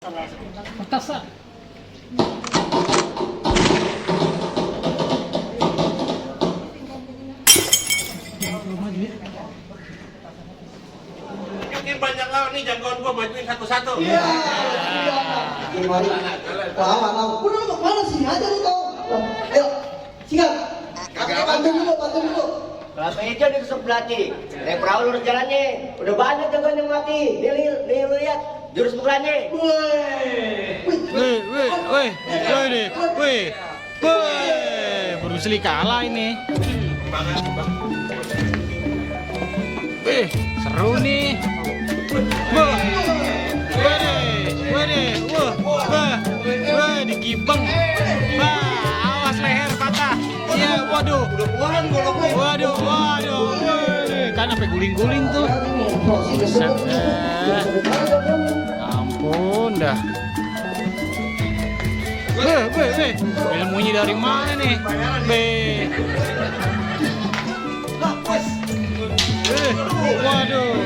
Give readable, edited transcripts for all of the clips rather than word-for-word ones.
Petasan. Mungkin banyak lawan nih, jagoan gua majuin satu-satu. Iya. Gimana? Tahu. Udah lu mau kemana sih? Aja lu tau. Ayo, singkat. Kakak bantu dulu. Kelapa hijau ditusuk belati. Naik perahu lurus jalannya. Udah banyak jagoan yang mati. Nih lu lihat jurus pukulannya. Wih, Bruce Lee kalah ini. Wih, seru nih. Wah, digibeng. Awas leher patah. Iya, waduh. Waduh. Kan sampai guling-guling tuh. Buset, ampun dah. Weh. Ilmunya dari mana nih? Waduh.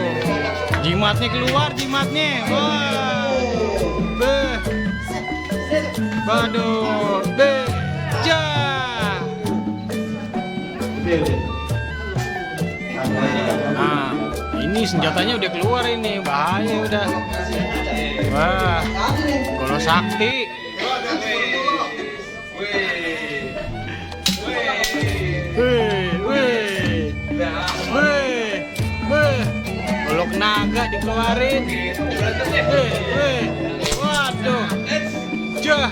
Jimatnya keluar, jimatnya. Wah. Waduh. Nah, ini senjatanya udah keluar ini, bahaya udah. Wah, kalau sakti. Golok naga dikeluarin. Waduh. Jah.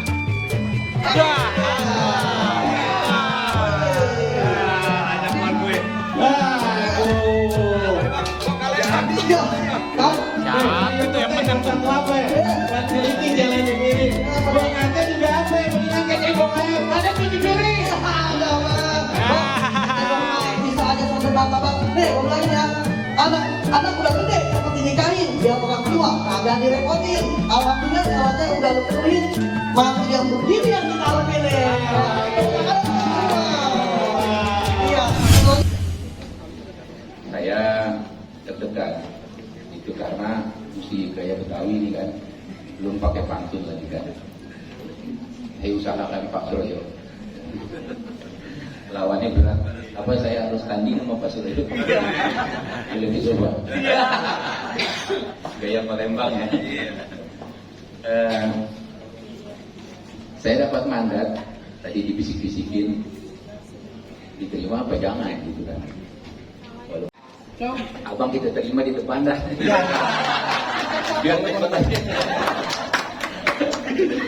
Siapa itu yang menang tuh? Ini jalannya miring. Bongkatnya juga apa yang menang kayak bongkatnya? Ada cuci piring. Bisa aja sampai bapak. Nih, ngomong lagi ya. Anak udah gede, seperti nikahin, dia pegang tua, agak direpotin. Alhamdulillah syaratnya udah lu penuhin. Masih yang begini yang kita pilih. Iya. Saya deg-degan itu karena mesti gaya Betawi ini kan, belum pakai pantun lagi kan. Usahakan Pak Suryo. Lawannya berat. Apa saya harus tanding sama Pak Suryo? Boleh dicoba. Gaya Palembang ya. Saya dapat mandat tadi dibisik-bisikin, diterima apa jangan gitu kan. Abang kita terima di depan dah. Biar cepet aja.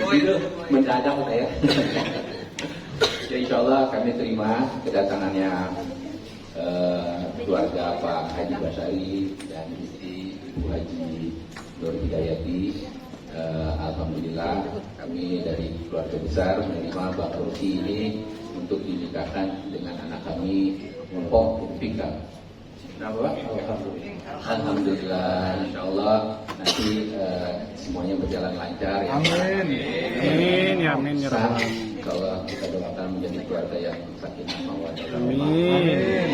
Itu mendadak saya. Ya insya Allah kami terima kedatangannya keluarga Pak Haji Basari dan istri Ibu Haji Nur Hidayati. Alhamdulillah kami dari keluarga besar menerima Bang Rosi ini untuk dinikahkan dengan anak kami Mpok Fika. Kenapa Pak? Alhamdulillah, insya Allah nanti semuanya berjalan lancar ya. Amin ya Rabbal. Kalau kita doakan menjadi keluarga yang sakinah mawaddah. Amin.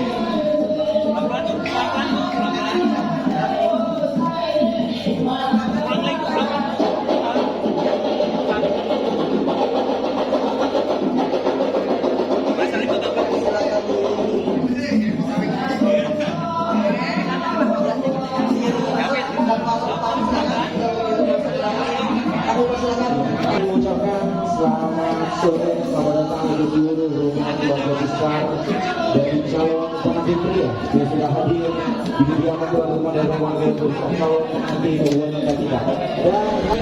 Mengucapkan selamat sore, selamat datang di seluruh rumah keluarga besar dari calon pengantin pria yang sudah hadir di kediaman tuan rumah dan rumah calon pengantin wanita kita. Dan